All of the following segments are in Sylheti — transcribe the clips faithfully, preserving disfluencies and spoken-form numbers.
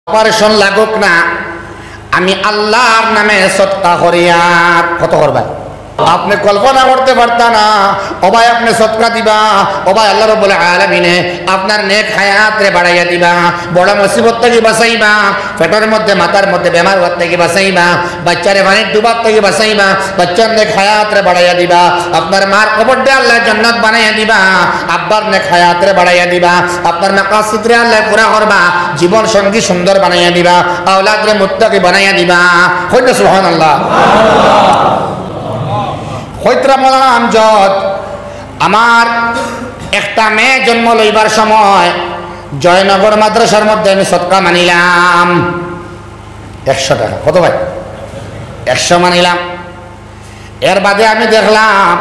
অপারেশন লাগুক না, আমি আল্লাহর নামে সদকা করিয়ার। কত করবা? আপনে কল্পনা করতে পারতা না। ও ভাই, আপনে সদকা দিবা, ও ভাই, আল্লাহ রাব্বুল আলামিনে আপনার নেক হায়াতরে বাড়াইয়া দিবা, বড় মুসিবত থাকি বাঁচাইবা, পেটর মধ্যে, মাথার মধ্যে বেমার অওয়ার থাকি বাঁচাইবা, বাচ্চারে পানিত ডুবার থাকি বাঁচাইবা, বাচ্চার নেক হায়াতরে বাড়াইয়া দিবা, আপনার মার কবররে আল্লায় জান্নাত বানাইয়া দিবা, আব্বার নেক হায়াতরে বাড়াইয়া দিবা, আপনার মাকাসিদরে আল্লায় পুরা করবা, জীবন সঙ্গী সুন্দর বানাইয়া দিবা, আওলাদরে মুত্তাকি বানাইয়া দিবা। কইন না সুবহানাল্লাহ। কইতরা মৌলানা আমজদ, আমার একটা মেয়ে জন্ম লইবার সময় জয়নগর মাদ্রাসার মধ্যে আমি সদকা মানিলাম একশো টাকা। কত ভাই? একশো মানিলাম। এর বাদে আমি দেখলাম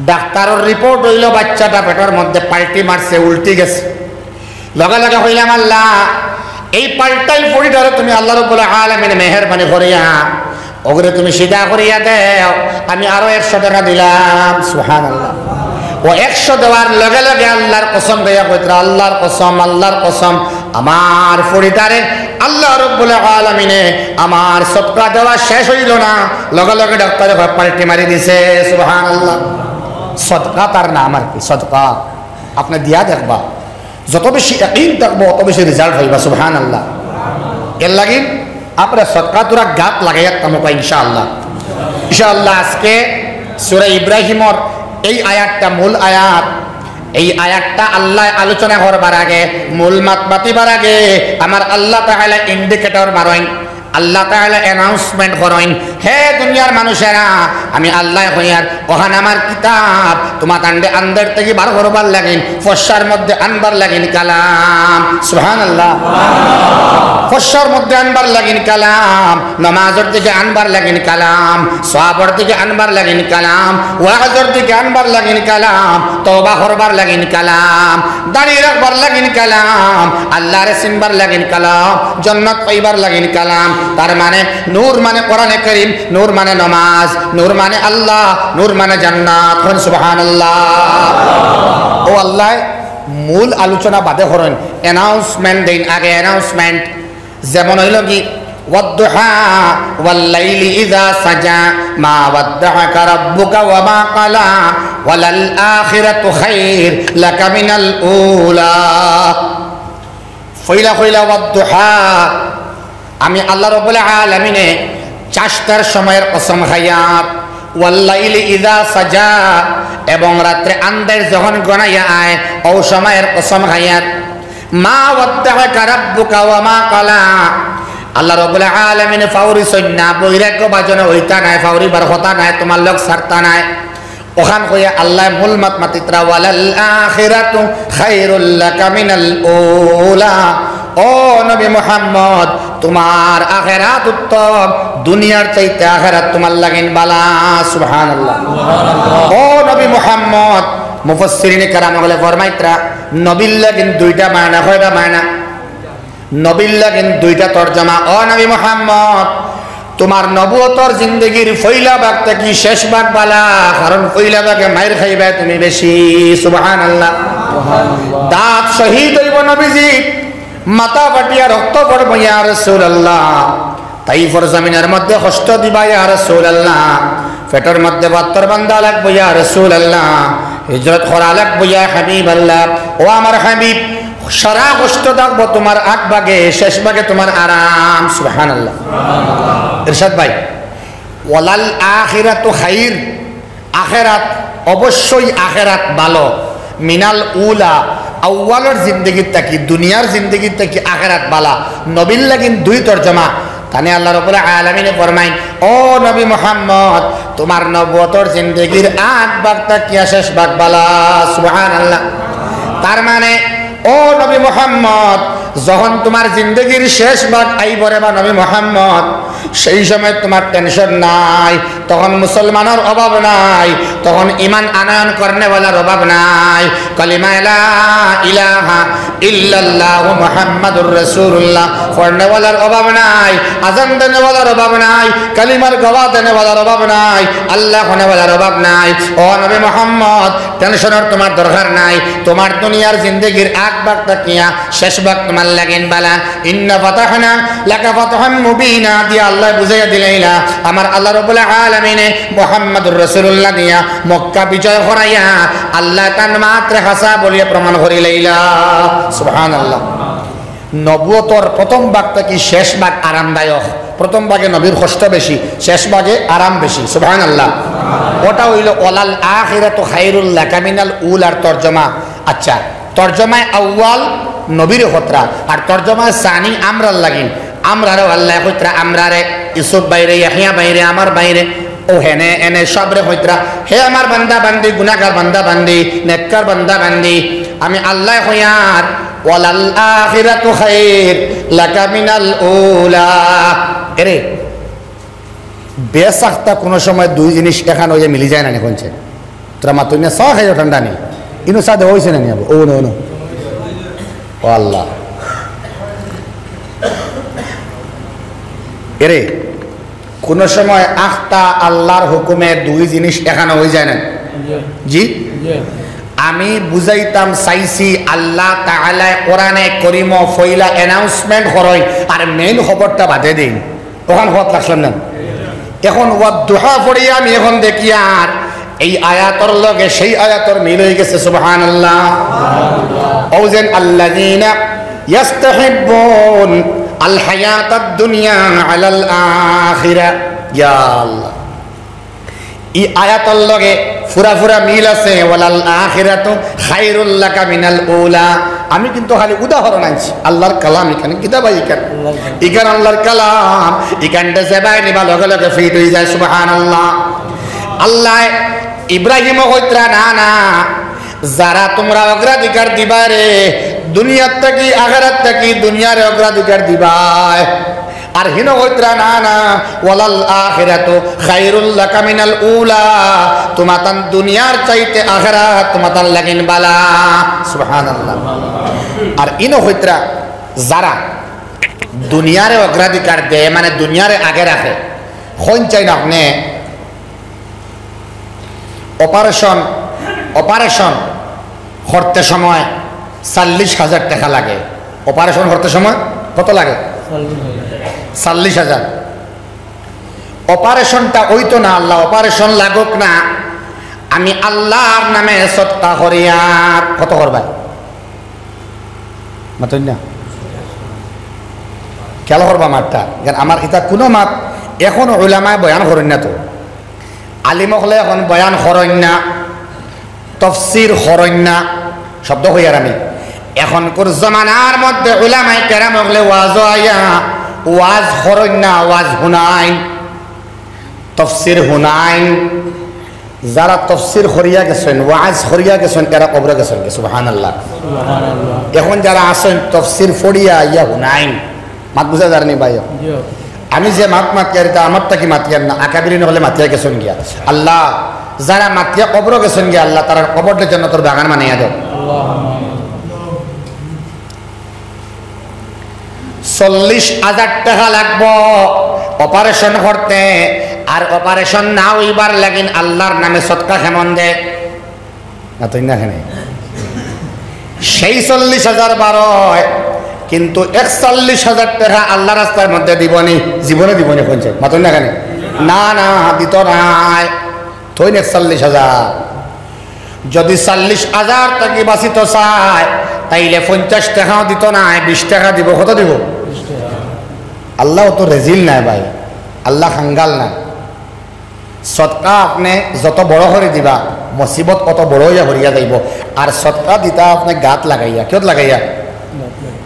ডাক্তারর রিপোর্ট অইলো বাচ্চাটা পেটর মধ্যে পাল্টি মারছে, উল্টি গেছে। লগে লগে কইলাম, "আল্লাহ, এই পাল্টাইল ফুড়িটারে তুমি আল্লাহ রাব্বুল আলামিন মেহেরবানি করিয়া অগুরে তুমি সিধা করিয়া দেও।" আমি আরো একশো টাকা দিলাম। সুবহানাল্লাহ। ও একশো দেওয়ার লগে লগে আল্লাহর কসম দিয়া কইতরা, "আল্লাহর কসম, আল্লাহর কসম, আমার ফুড়িটারে আল্লাহ রাব্বুল আলামিনে আমার সদকা দেওয়া শেষ অইলো না, লগে লগে ডাক্তারে কয় পাল্টি মারি দিছে।" সুবহানাল্লাহ। সদকা তার নাম আর কি, সদকা। আপনে দিয়া দেখবা, যত বেশি ইয়াকিন থাকবো, অত বেশি রেজাল্ট অইবা। সুবহানাল্লাহ। এর লাগি আমরা সদকা তুরা গাত লাগাইয়া থাকমু ইনশাআল্লাহ। ইনশাআল্লাহ, আজকে সূরা ইব্রাহিমর এই আয়াতটা মূল আয়াত। এই আয়াতটা আল্লায় আলোচনা করবার আগে, মূল মাত মাতিবার আগে আমার আল্লাহ তাআলা ইন্ডিকেটর মারইন, আল্লাহ তাআলা অ্যানাউন্সমেন্ট করইন, "হে দুনিয়ার মানুষেরা, আমি আল্লায় কইয়ার, অখান আমার কিতাব, তুমাতানরে আন্দাইর থাকি বার করবার লাগিন, ফর্সার মধ্যে আনবার লাগিন কালাম।" সুবহানাল্লাহ। ফর্সার মধ্যে আনবার লাগিন কালাম, নমাজর দিকে আনবার লাগিন কালাম, সওয়াবর দিকে আনবার লাগিন কালাম, ওয়াজর দিকে আনবার লাগিন কালাম, তওবা করবার লাগিন কালাম, দাড়ি রাখবার লাগিন কালাম, আল্লাহরে চিনবার লাগিন কালাম, জন্নত পাইবার লাগিন কালাম। তার মানে নূর মানে কোরআনে করিম, নূর মানে নমাজ, নূর মানে আল্লাহ, নূর মানে জান্নাত। কইন সুবহানাল্লাহ। ও আল্লায় মূল আলোচনা বাদে করইন, অ্যানাউন্সমেন্ট দেইন আগে, অ্যানাউন্সমেন্ট। যেমন অইলো কি, "ওয়াদ্দুহা ওয়াল্লাইলি ইযা সাজা, মা ওয়াদ্দাআকা রাব্বুকা ওয়া মা ক্বালা, ওয়ালাল আখিরাতু খায়রুল লাকা মিনাল উলা।" পয়লা পয়লা ওয়াদ্দুহা, আমি আল্লাহ রাব্বুল আলামিনে চাইরটার সময়র কসম খাইয়ার, ওয়াল্লাইলি ইযা সাজা, এবং রাত্রে আন্দাইর যখন ঘনাইয়া আয়, অউ সময়র কসম খাইয়ার। মা ওয়াদ্দাআকা রাব্বুকা ওয়া মা ক্বালা। আল্লাহ রাব্বুল আলামিনে ফাউরিছইন না, বৈরাগ্য ভাজন অইতা নায়, ফাউরিবার কথা নায়, তুমার লগ ছাড়তা নায়। অখান কইয়া আল্লায় মূল মাত মাতিতরা, "ওয়ালাল আখিরাতু খায়রুল লাকা মিনাল উলা।" ও নবী মুহাম্মদ, তুমার আখেরাত উত্তম, দুনিয়ার চাইতে আখেরাত তুমার লাগিন বালা। সুবহানাল্লাহ। ও নবী মুহাম্মদ, মুফাসসিরিনে কেরাম অকলে ফরমাইতরা, নবীর লাগিন দুইটা মায়না, কয়টা মায়না? নবীর লাগিন দুইটা তর্জমা। ও নবী মুহাম্মদ, তুমার নবুয়তর জিন্দেগির পয়লা ভাগ থাকি শেষ ভাগ বালা, কারণ পয়লা ভাগে মাইর খাইবায় তুমি বেশি। সুবহানাল্লাহ। দাঁত শহীদ অইবো নবীজি, মাথা ফাটিয়া রক্ত পড়বো, ইয়া রাসূলুল্লাহ। তাইফর জমিনর মধ্যে কষ্ট দিবা, ইয়া রাসূলুল্লাহ। পেটর মধ্যে পাথর বান্ধা লাগবো, ইয়া রাসূলুল্লাহ। হিজরত করা লাগবো, ইয়া হাবিবাল্লাহ। ও আমার হাবিব, সারা কষ্ট থাকবো তুমার আগ ভাগে, শেষ ভাগে তুমার আরাম। সুবহানাল্লাহ। ইরশাদ ভাই, "ওয়ালাল আখিরাতু খায়র", আখেরাত, অবশ্যই আখেরাত ভালো। "মিনাল উলা", আউয়ালর জিন্দেগির থাকি, দুনিয়ার জিন্দেগির থাকি আখেরাত বালা। নবীর লাগিন দুই তর্জমা। তানে আল্লাহ রাব্বুল আলামিনে ফরমাইন, "ও নবী মুহাম্মদ, তুমার নবুয়তর জিন্দেগির আগ ভাগ থাকিয়া শেষ ভাগ বালা।" সুবহানাল্লাহ। তার মানে, ও নবী মুহাম্মদ, যখন তুমার জিন্দেগির শেষ ভাগ আইবো রে বা নবী মুহাম্মদ, সেই সময় তুমার টেনশন নাই, তখন মুসলমানর অভাব নাই, তখন ইমান আনয়ন করনেওয়ালার অভাব নাই। কালিমা লা ইলাহা ইল্লাল্লাহু মুহাম্মাদুর রাসূলুল্লাহ পড়নেওয়ালার অভাব নাই, আজান দেনেওয়ালার অভাব নাই, কালিমার গওয়া দেনেওয়ালার অভাব নাই, আল্লাহ কনেওয়ালার অভাব নাই। ও নবী মুহাম্মদ, টেনশনর তুমার দরকার নাই। তুমার দুনিয়ার জিন্দেগির আগ ভাগ থাকিয়া শেষ ভাগ তুমার লাগিন বালা। ইন্না ফাতাহনা লাকা ফাতহাম মুবিনা দিয়া আল্লায় বুঝাইয়া দিলাইলা। আমার আল্লাহ রাব্বুল আলামিনে মুহাম্মাদুর রাসূলুল্লাহ দিয়া মক্কা বিজয় করাইয়া আল্লায় তান মাতরে হাছা বলিয়া প্রমাণ করিলাইলা। সুবহানাল্লাহ। নবুয়তর প্রথম ভাগ থাকি শেষ ভাগ আরামদায়ক। প্রথম ভাগে নবীর কষ্ট বেশি, শেষ ভাগে আরাম বেশি। সুবহানাল্লাহ। ওটা অইলো ওয়ালাল আখিরাতু খায়রুল লাকা মিনাল উলার তর্জমা। আচ্ছা, তর্জমায় আউয়াল নবীর খতরা, আর তর্জমায় সানি আমরার লাগিন। আমরারে আল্লায় কইতরা, আমরারে, ইউসুফ ভাইরে, ইয়াহিয়া ভাইরে, আমার ভাইরে, ও হেনে এনে সবরে কইতরা, হে আমার বান্দা বান্দি, গুনাহগার বান্দা বান্দি, নেককার বান্দা বান্দি, আমি আল্লায় কইয়ার, ওয়ালাল আখিরাতু খায়র লাকা মিনাল উলা। এরে, বেসাখতা কুনু সময় দুই জিনিস একখান অইয়া মিলি যায় না নি, কইনছে? তোরা মাতুন না, চা খাইও ঠান্ডা নি, ইনো চা দেওয়া অইছে না নি আবার? ও নো, নো। ও আল্লাহ। এরে, কুনু সময় আখতা আল্লাহর হুকুমে দুই জিনিস একখান অই যায় না? জি। জি? জি। আমি বুঝাইতাম চাইছি, আল্লাহ তাআলায় কোরআনে করিমো ফইলা announcement করইন, আর main খবরটা বাদে দেইন। অখান হওয়াত লাগছইন না? এখন ওয়াদ্দুহা পড়িয়া আমি এখন দেখি আর এই আয়াতর লগে সেই আয়াতর মিল অই গেছে, সুবহানাল্লাহ। অউ যেন আল্লাযীনা ইয়াস্তাহিব্বুন আল হায়াতাদ দুনিয়া আলাল আখিরা। ইয়া আল্লাহ। ই আয়াতর লগে ফুরা ফুরা মিল আছে, "ওয়ালাল আখিরাতু খায়রুল লাকা মিনাল উলা।" আমি কিন্তু খালি উদাহরণ আনছি, আল্লাহর কালাম ইখান, কিতাব ইখান, ইখান আল্লাহর কালাম, ইখানটা যেবায় নিবা লগে লগে fit অই যায়। সুবহানাল্লাহ। আল্লায় ইব্রাহিমও কইতরা, "না, না, যারা তুমরা অগ্রাধিকার দিবায় রে, দুনিয়ার থাকি, আখেরাত থাকি দুনিয়ারে অগ্রাধিকার দিবায়।" আর হিনো কইতরা, "না, না, ওয়ালাল আখিরাতু খায়রুল লাকা মিনাল উলা।" তুমাতান দুনিয়ার চাইতে আখেরাত তুমাতান লাগিন বালা। সুবহানাল্লাহ। আর ইনো কইতরা, যারা দুনিয়ারে অগ্রাধিকার দেয়, মানে দুনিয়ারে আগে রাখে, কইন চাইন আপনে, operation, operation করতে সময় চল্লিশ হাজার টেকা লাগে। Operation করতে সময় কত লাগে? চল্লিশ হাজার। Operationটা অইতো না, আল্লাহ operation লাগউক না, আমি আল্লাহর নামে সদকা করিয়ার। কত করবা? মাতইন না। খেয়াল করবা মাতটা, কারণ আমার ইতা কুনু মাত এখন উলামায় বয়ান করইন না তো। আলিম অকলে এখন বয়ান করইন না, তফসির করইন না, শব্দ কইয়ার আমি। এখনকুর জমানার মধ্যে উলামায়ে কেরাম অকলে ওয়াজো আইয়া ওয়াজ করইন না, ওয়াজ হুনাইন, তফসির হুনাইন। যারা তফসির করিয়া গেছইন, ওয়াজ করিয়া গেছইন, এরা কবরো গেছইন গি, সুবহানাল্লাহ। এখন যারা আছইন তফসির পড়িয়া আইয়া হুনাইন, মাত বুঝা যার নি ভাই? জি। আমি যে মাত মাতিয়ার, ইতা আমার থাকি মাতিয়ার না, আকাবিরিন অকলে মাতিয়া গেছইন গিয়া। আল্লাহ, যারা মাতিয়া কবরো গেছইন গিয়া, আল্লাহ তারার কবররে জান্নাতর বাগান বানাইয়া দেও। চল্লিশ হাজার টেকা লাগবো operation করতে, আর operation না অইবার লাগিন আল্লাহর নামে সদকা কেমন দেয়? মাতইন না কেনে? সেই চল্লিশ হাজার বারয়, কিন্তু একচল্লিশ হাজার টেকা আল্লাহর রাস্তার মধ্যে দিবো নি? জীবনে দিবো নি কইন চাইন? মাতইন না কেনে? না, না, দিতো নায়। থইন একচল্লিশ হাজার। যদি চল্লিশ হাজার থাকি বাঁচিতো চায়, তাইলে পঞ্চাশ টেকাও দিতো নায়, বিশ টেকা দিবো। কত দিবো? আল্লাহ অত রেজিল নায় ভাই, আল্লাহ খাঙ্গাল নায়। সদকা আপনে যত বড় করি দিবা, মুসিবত অত বড় অইয়া হরিয়া যাইবো। আর সদকা দিতা আপনে গাত লাগাইয়া, কিয়ত লাগাইয়া?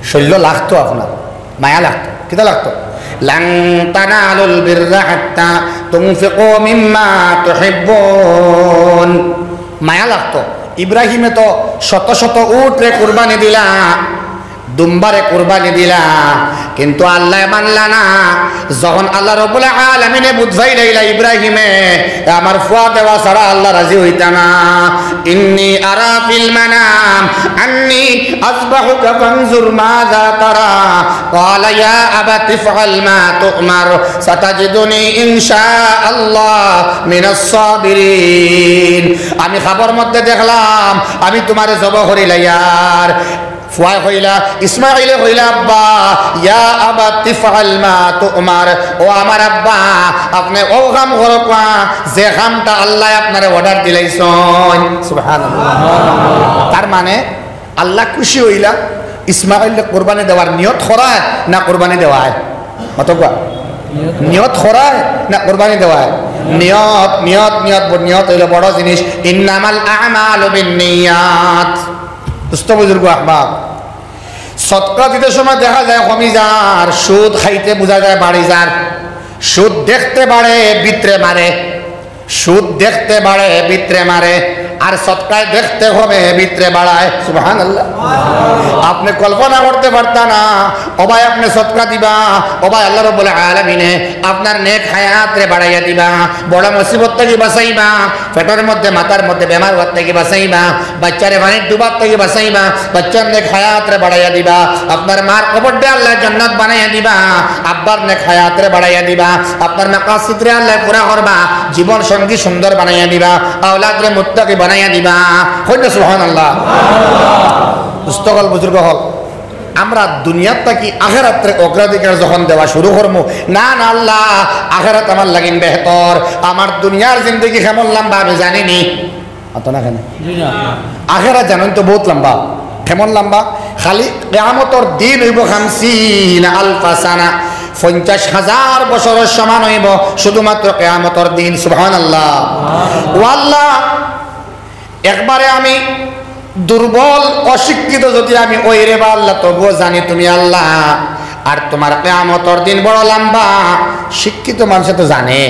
শরীলো লাগতো আপনার, মায়া লাগতো। কিতা লাগতো? লান তানালুল বিররা হাত্তা তুনফিকু মিম্মা তুহিব্বুন। মায়া লাগতো। ইব্রাহিমে তো শত শত উটরে কুরবানি দিলা, দুম্বারে কুরবানি দিলা, কিন্তু আল্লায় মানলা না। যখন আল্লাহ রব্বুল আলামিনে বুঝাইলাইলা ইব্রাহিমে, আমার ফুয়া দেওয়া ছাড়া আল্লাহ রাজি হইতা না। إني أرى في المنام أني أذبحك فانظر ماذا ترى قال يا أبت افعل ما تؤمر ستجدني إن شاء الله من الصابرين। আমি খাবর মধ্যে দেখলাম, আমি তুমারে জব করিলাইয়ার। ফুয়ায় কইলা, ইসমাইলে কইলা, আব্বা, ইয়া আবাতি ইফআল মা তু'মার, ও আমার আব্বা, আপনে অউ কাম করউক্কা, যে কামটা আল্লায় আপনারে order দিলাইছইন। সুবহানাল্লাহ। তার মানে আল্লাহ খুশি অইলা ইসমাইলরে কুরবানি দেওয়ার নিয়ত করায় না কুরবানি দেওয়ায়? মাতউক্কা। নিয়ত করায় না কুরবানি দেওয়ায়? নিয়ত, নিয়ত, নিয়ত, নিয়ত অইলো বড় জিনিস। ইন্নামাল আ'মালু বিন্নিয়াত। দোস্ত বুজুর্গ আহবাব, সদকা দিতে সময় দেখা যায় কমি যার, সুদ খাইতে বুঝা যায় বাড়ি যার, সুদ দেখতে বাড়ে ভিতরে মারে, সুদ দেখতে বাড়ে ভিতরে মারে, আর সদকায় দেখতে কমে ভিতরে বাড়ায়। সুবহানাল্লাহ। আপনে কল্পনা করতে পারতা না, ও ভাই আপনে সদকা দিবা, ও ভাই আল্লাহ রাব্বুল আলামিনে আপনার নেক হায়াতরে বাড়াইয়া দিবা, বড় মুসিবত থাকি বাঁচাইবা, পেটর মধ্যে মাথার মধ্যে বেমার অওয়ার থাকি বাঁচাইবা, বাচ্চারে পানিত ডুবার থাকি বাঁচাইবা, বাচ্চার নেক হায়াতরে বাড়াইয়া দিবা, আপনার মার কবররে আল্লায় জান্নাত বানাইয়া দিবা, আব্বার নেক হায়াতরে বাড়াইয়া দিবা, আপনার মাকাসিদরে আল্লায় পুরা করবা, জীবন সঙ্গী সুন্দর বানাইয়া দিবা, আওলাদরে মুত্তাকি বানাইয়া দিবা। কইন না সুবহানাল্লাহ। দোস্ত অকল, বুজুর্গ অকল, আমরা দুনিয়ার থাকি আখেরাতরে অগ্রাধিকার যখন দেওয়া শুরু করমু, না, না আল্লাহ, আখেরাত আমার লাগিন বেহতর, আমার দুনিয়ার জিন্দেগি কেমন লম্বা আমি জানি নি। মাতো না কেনে? জি না। আখেরাত জানইন তো বউত লম্বা। কেমন লম্বা? খালি কিয়ামতর দিন অইবো খামসিনা আলফা সানা, পঞ্চাশ হাজার বছরর সমান অইবো শুধুমাত্র কিয়ামতর দিন। সুবহানাল্লাহ। ও আল্লাহ, একবারে আমি দুর্বল, অশিক্ষিত যদি আমি অই রে বা আল্লাহ, তবুও জানি তুমি আল্লাহ। আর তুমার কিয়ামতর দিন বড় লম্বা। শিক্ষিত মানষে তো জানে,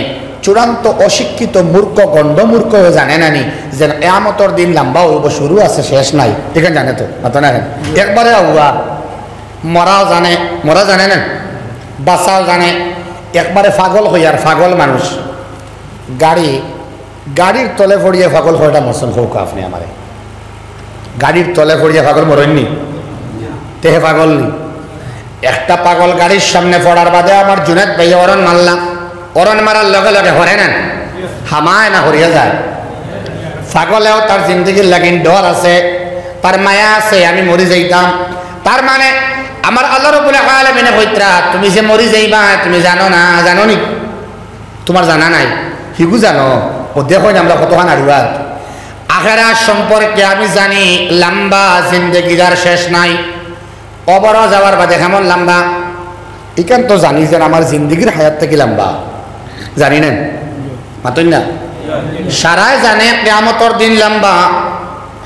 চূড়ান্ত অশিক্ষিত মূর্খ, গণ্ড মূর্খও জানে না নি যে কিয়ামতর দিন লম্বা অইবো, শুরু আছে, শেষ নাই। ইখান জানে তো, মাতো না কেনে? একবারে আউয়া, মরাও জানে, মরা জানে না, বাঁচাও জানে, একবারে পাগল অইয়ার, পাগল মানুষ। গাড়ি, গাড়ির তলে পড়িয়া পাগল কয়টা মরছইন কউক্কা আপনে আমারে? গাড়ির তলে পড়িয়া পাগল মরইন নি? তে হে পাগল নি? একটা পাগল গাড়ির সামনে পড়ার বাদে আমার জুনেদ ভাইয়ে horn মারলা, horn মারার লগে লগে হরে না, হামায় না হরিয়া যায়। পাগলেও তার জিন্দেগির লাগিন ডর আছে, তার মায়া আছে, আমি মরি যাইতাম। তার মানে আমার আল্লাহ রাব্বুল আলামিনে কইতরা, তুমি যে মরি যাইবা, তুমি জানো না, জানো নি? তুমার জানা নাই, হিগু জানো। ও দেখইন আমরা কতখান আড়ুয়াত। আখেরাত সম্পর্কে আমি জানি, লম্বা জিন্দেগি যার শেষ নাই। কবরো যাওয়ার বাদে কেমন লম্বা, ইখান তো জানি যে আমার জিন্দেগির হায়াত থাকি লম্বা। জানি না? মাতইন না? সারায় জানে কিয়ামতর দিন লম্বা,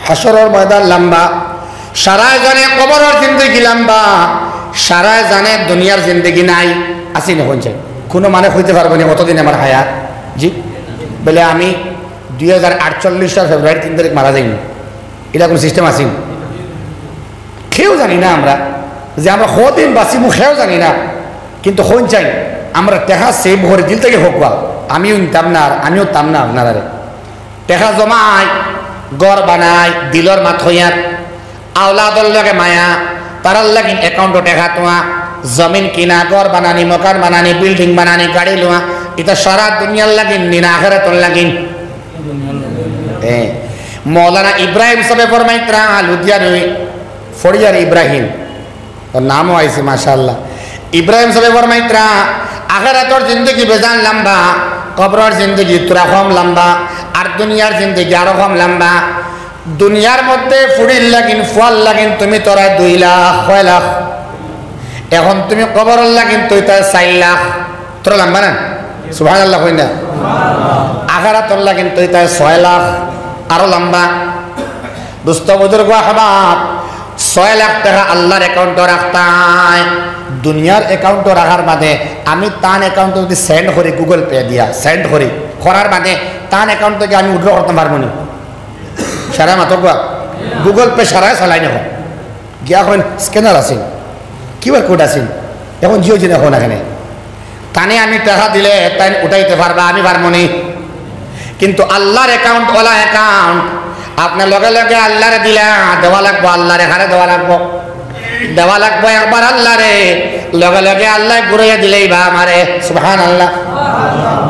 হাশরর ময়দান লম্বা, সারায় জানে কবরর জিন্দেগি লম্বা, সারায় জানে দুনিয়ার জিন্দেগি নাই। আছি না কইন চাই? কুনু মানে কইতে পারবো নি কতদিন আমার হায়াত? জি? বলে আমি দুই হাজার আটচল্লিশ সাল ফেব্রুয়ারি তিন তারিখ মারা যাইমু, ইলা কুনু system আছে নি? কেউ জানি না আমরা, যে আমরা কদিন বাঁচিমু কেউ জানি না। কিন্তু কইন চাই, আমরা টেকা save করি দিল থাকি কউক্কা, আমিও নিতাম না আর আমিও দিতাম না আপনারারে। টেকা জমাই, ঘর বানাই, দিলর মাত কইয়ার, আওলাদর লগে মায়া, তারার লাগিন account-ও টেকা থওয়া, জমিন কিনা, ঘর বানানি, মকান বানানি, building বানানি, গাড়ি লওয়া, ইতা সারা দুনিয়ার লাগিন নি না আখেরাতর লাগিন? এ, মৌলানা ইব্রাহিম সাবে ফরমাইতরা, লুধিয়ানই ফড়িয়ার ইব্রাহিম, ওর নামও আইছে, মাশাআল্লাহ। ইব্রাহিম সাবে ফরমাইতরা, আখেরাতর জিন্দেগি বেজান লম্বা, কবরর জিন্দেগি থুড়া কম লম্বা, আর দুনিয়ার জিন্দেগি আরো কম লম্বা। দুনিয়ার মধ্যে ফুড়ির লাগিন, ফুয়ার লাগিন তুমি থরায় দুই লাখ, কয় লাখ? এখন তুমি কবরর লাগিন থইতায় চাইর লাখ, থুড়া লম্বা না? সুবহানাল্লাহ কইন না? আখেরাতর লাগিন থইতায় ছয় লাখ, আরো লম্বা। দোস্ত বুজুর্গ আহবাব, ছয় লাখ টেকা আল্লার account-ও রাখতায়, দুনিয়ার account-ও রাখার বাদে আমি তান account-ও যদি send করি, Google Pay দিয়া send করি, করার বাদে তান account থাকি আমি withdraw করতাম পারমু নি? সারায় মাতউক্কা, Google Pay সারায় চালাইন অখন। কি এখন স্ক্যানার আছে, কিউআর কোড আছে, এখন জিও জিনে এখন এখানে তানে আমি টাকা দিলে তাই উঠাইতে পারবা, আমি পারমু নি। কিন্তু আল্লাহর অ্যাকাউন্ট ওলা অ্যাকাউন্ট, আপনি লগে লগে আল্লাহরে দিলা, দেওয়া লাগবো আল্লাহরে। কারে দেওয়া লাগবো? দেওয়া লাগবো একবার আল্লাহরে, লগে লগে আল্লাহ ঘুরাইয়া দিলাইবা আমারে। সুবহানাল্লাহ।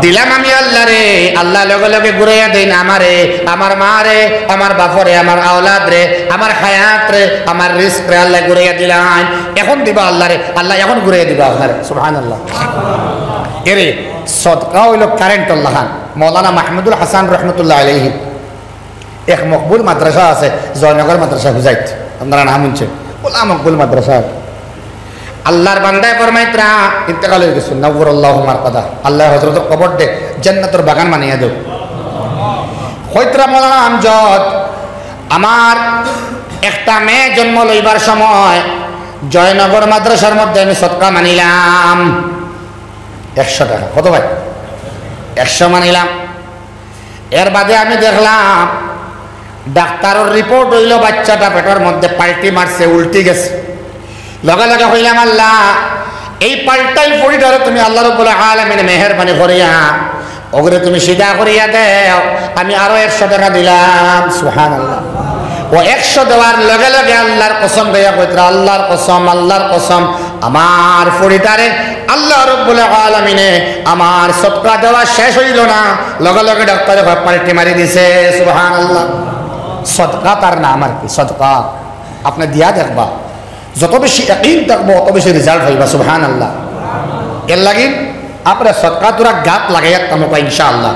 দিলাম আমি আল্লাহরে, আল্লাহ লগে লগে ঘুরাইয়া দেইন আমারে, আমার মারে, আমার বাপরে, আমার আওলাদরে, আমার হায়াতরে, আমার রিজকরে আল্লাহ ঘুরাইয়া দিলাইন। এখন দিবা আল্লাহরে, আল্লাহ এখন ঘুরাইয়া দিবা আপনারে। সুবহানাল্লাহ। এরে সদকা অইলো কারেন্টর লাখান। মৌলানা মাহমুদুল হাসান রহমতুল্লাহ আলাইহি এক মকবুল মাদ্রাসা আছে, জয়নগর মাদ্রাসা হুজাইত, আপনারা নাম শুনছেন, ওলা মকবুল মাদ্রাসা। আল্লাহর বান্দায় ফরমাইতরা, ইন্তেকাল অই গেছইন, নাওয়ারাল্লাহু মারকাদা, আল্লাহ হজরতর কবররে জান্নাতর বাগান বানাইয়া দেও। কইতরা মৌলানা আমজদ, আমার একটা মেয়ে জন্ম লইবার সময় জয়নগর মাদ্রাসার মধ্যে আমি সদকা মানিলাম একশো টাকা। কত ভাই? একশো মানিলাম। এর বাদে আমি দেখলাম ডাক্তারর রিপোর্ট অইলো বাচ্চাটা পেটর মধ্যে পাল্টি মারছে, উল্টি গেছে। লগে লগে কইলাম, "আল্লাহ, এই পাল্টাইল ফুড়িটারে তুমি আল্লাহ রাব্বুল আলামিন মেহেরবানি করিয়া অগুরে তুমি সিধা করিয়া দেও।" আমি আরো একশো টাকা দিলাম। সুবহানাল্লাহ। ও একশো দেওয়ার লগে লগে আল্লাহর কসম দিয়া কইতরা, "আল্লাহর কসম, আল্লাহর কসম, আমার ফুড়িটারে আল্লাহ রাব্বুল আলামিনে আমার সদকা দেওয়া শেষ অইলো না, লগে লগে ডাক্তারে কয় পাল্টি মারি দিছে।" সুবহানাল্লাহ। সদকা তার নাম আর কি, সদকা। আপনে দিয়া দেখবা, যত বেশি ইয়াকিন থাকবো, অত বেশি রেজাল্ট পাইবা। সুবহানাল্লাহ। এর লাগি আমরা সদকা থুড়া গাত লাগাইয়া থাকমু ইনশাআল্লাহ।